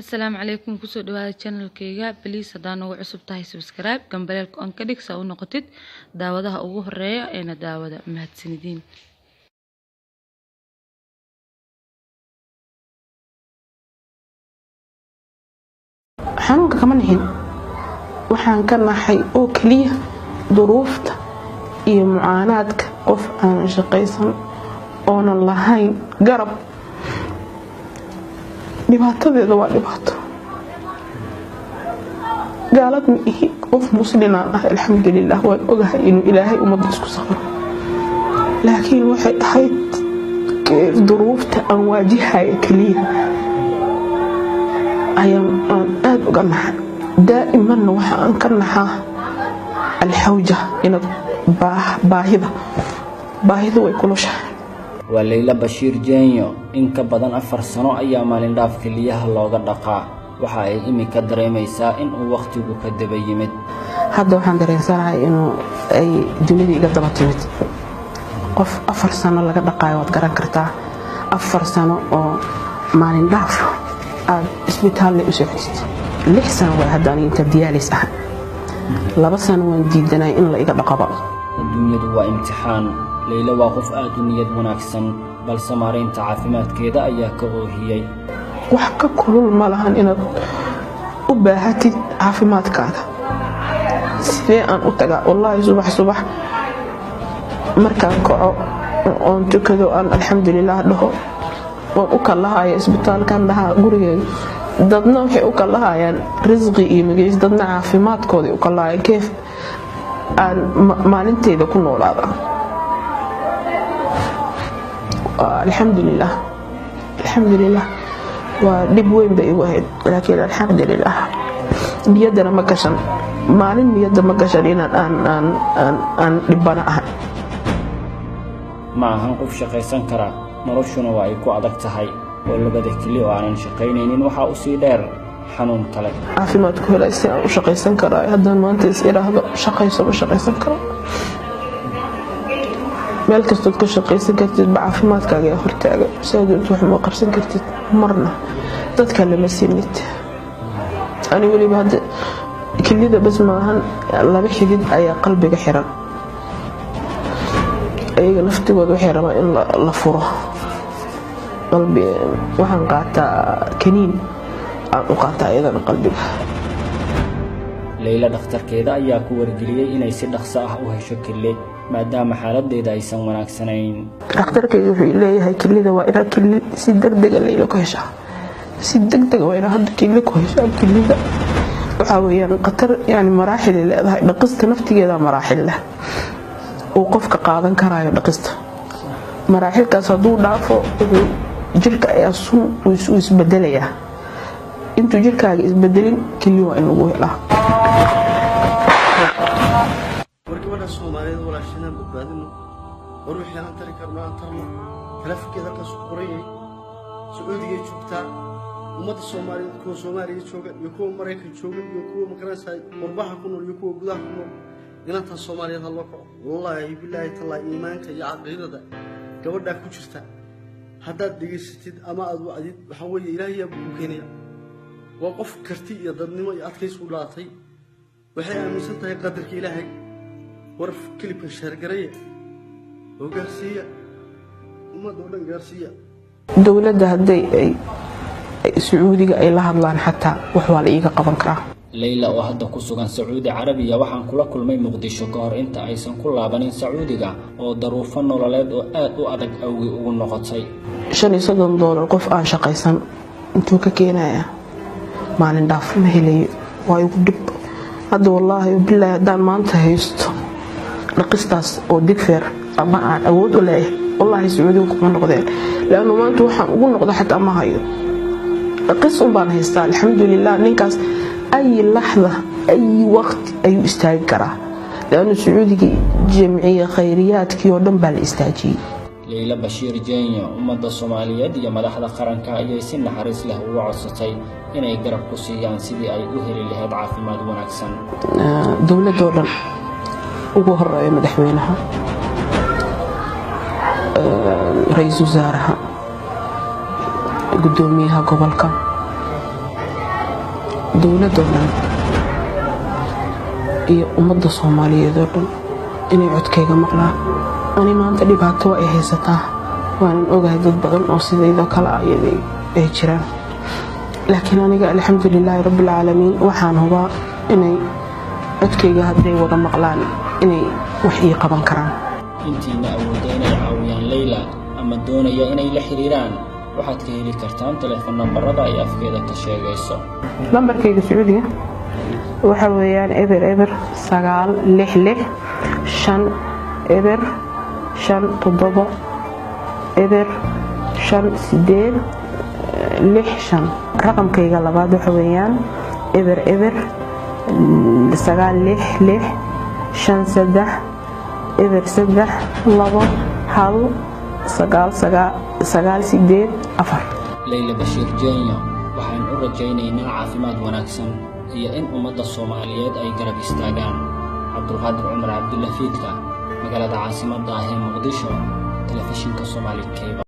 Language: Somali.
Asalaamu calaykum, kusoo dhawaada channelkayga. Please, haddaa nagu cusub tahay, subscribe, gambaleelka on ka dhig saa u noqotid daawadaha ugu horeeya eena daawada. Mahadsanidin. Xanuunka kama nixin, waxaan ka naxay oo keliya duruufta iyo mucaanaadka qof aanan shaqaysan oonan lahayn garab. Dhibaatadeeda waa dhibaato. Gaalad ma ihi, qof muslimaan ah, alxamdulilah. Waan ogahay inuu Ilaahay ummadda isku saqro, laakiin waxay ahayd duruufta aan waajihaya keliya ayaan aan aada uga naxay. Daa'imanna waxa aan ka naxaa alxawja, inaad baahida, baahidu way kulushahay. Waa Leyla Bashiir Jenyo. In ka badan 4 sano ayaa maalindhaaf keliyaha looga dhaqaa. Waxa ay iminka dareemaysaa in uu wakhtigu ka daba yimid. Hadda waxaan dareensanahay inuu ay dunida iga daba timid. Qof 4 sano laga dhaqaayo waad garan kartaa, 4 sano oo maalin dhaaf aad isbitaalle u socotid. 6 sano waa hadda aniga inta dialysis ah. 2 sano waan diidanay in la iga dhaqaba. Adduunyadu waa imtixaan. Leyla waa qof aad u niyad wanaagsan, balse maaraynta caafimaadkeeda ayaa ka oohiyey. Wax ka kulul ma lahan inaad u baahatid caafimaadkaaga. Sidee aan u tagaa? Wallaahi, subax subax markaan kaco oon tukado, aan alxamdulilah dhaho, waan u kalahaya isbitaalkan, dhahaa gurigeega. Dadna waxay u kalahayaan risqi iyo magaciis, dadna caafimaadkooday u kalahayaan. Keef aan maalinteyda ku noolaada? Alxamdulilah, alxamdulilah. Waa dhib weyn bay igu ahayd, laakiin alxamdulilah, niyaddana ma gashan maalin, niyadda ma gashan inaan aan dhibano ahay. Ma ahan qof shaqaysan kara, noloshuna waa ay ku adag tahay, oo labada keli oo aanan shaqaynaynin waxaa usii dheer xanuun kale. Caafimaadku helay si aan u shaqaysan karaa. Haddaan maanta is idhaahdo shaqayso, ma shaqaysan karo. Meel kastood ka shaqaysan kartid ba caafimaadkaaga yaa hortaaga. Siaad inta wax ma qabsan kartid marna, dadka lama sinid. Ani weliba hadda kelida bas maahan, laba xidid ayaa qalbiga xiran. Ayaga naftigooda waxay rabaan in la furo. Qalbi waxaan qaataa, kaniin aan u qaataa iyadana qalbiga. Leyla dhakhtarkeeda ayaa ku wargeliyey inay si dhaqso ah u hesho kelle, maadaama xaaladeeda aysan wanaagsanayn. Dhakhtarkayga wuxuu leeyahay kelida waa inaa keli si degdega Leyla ku heshaa, si degdega waa inaa hadda keli ku heshaa. Kelida waxaa weeyaan khatar, yani maraaxilay leedahay. Dhaqista naftigeeda maraaxil leh uu qofka qaadan karaayo. Dhaqista maraaxilkaas hadduu dhaafo, wuxuu jirka ayaa sun uu isbedelayaa. Intuu jirkaaga isbedelin, keli waa in lagu helaa. War gabadha Soomaaliyeed walaashinaan badbaadino. War wixii aan tari karno aan tarno. Taleefankeeda halkaas ku qoran yahay. Sacuudigay joogtaa. Ummadda Soomaaliyeed, kuwa Soomaaliya jooga iyo kuwa Maraykan jooga iyo kuwa makaranaysaa qurbaha ku nool iyo kuwa gudaha ku nool, inantaa Soomaaliyeed ha loo kaco. Wallaahi, bilaahi, tallaahi, iimaanka iyo caqiidada gabadhaa ku jirta haddaad dhegaysatid ama aad wacdid, waxaa weeye Ilaahay yaa buu keenaya. Waa qof karti iyo dadnimo iyo adkays u dhalatay. Waxay aaminsan tahay qadarka Ilaahay. War clipka share gareeya oo gaarsiiya ummadda oo dhan, gaarsiiya. Dowladda hadday ay Sacuudiga ay la hadlaan xataa, wax waa la iiga qaban karaa. Leyla oo hadda ku sugan Sacuudi Carabiya waxaan kula kulmay Muqdisho ka hor inta aysan ku laabanin Sacuudiga, oo daruufo nololeed oo aad u adag awgii ugu noqotay. $35 qof aan shaqaysan intuu ka keenaya? Maalin dhaaf ma helayo, waa igu dhib hadda. Wallaahi bilaahi, haddaan maanta haysto dhaqistaas oo digfeer ama aan awood u leeyahay, wallaahi Sacuudiga kuma noqdeen, laannu maanta waxaan ugu noqdo xataa ma hayo. Dhaqis un baan haystaa, alxamdulilah. Ninkaas ay laxda ay waqti ayuu istaagi karaa, laannu Sacuudiga jamciya khayriyaadkii oo dhan baa la istaajiyey. Leyla Bashiir Jenyo ummadda Soomaaliyeed iyo madaxda qaranka ayay si naxariis leh uga codsatay inay garab ku siiyaan sidii ay u heli lahayd caafimaad wanaagsan. Dowladoo dhan, ugu horeeya madaxweynaha, ra-iisul wasaaraha, guddoomiyaha gobolka. Dowladoo dhan iyo ummadda Soomaaliyeed oo dhan inay codkayga maqlaan. Ani maanta dhibaato waa ay haysataa, waanan ogahay dad badan oo sidaydoo kale ah ay jiraan, laakiin aniga, alxamdulilaahi rabbilcaalamiin, waxaan hubaa inay codkayga hadday wada maqlaan inay wax ii qaban karaan. Intiina awoodda inay caawiyaan Leyla ama doonaya inay la xiriiraan, waxaad ka heli kartaan telefoon nambarada ay afkeeda ka sheegayso. Lambarkayga Sacuudiga waxa weeyaan 0009665 05865. Raqamkayga labaad waxa weeyaan 0009663 03 21 99 98 4. Leyla Bashiir Jenya waxaan u rajaynaynaa caafimaad wanaagsan iyo in ummadda Soomaaliyeed ay garab istaagaan. Cabdulqaadir Cumar Cabdulla Fiidka, magaalada caasimadda ah ee Muqdisho, Telefishinka Soomaali Cable.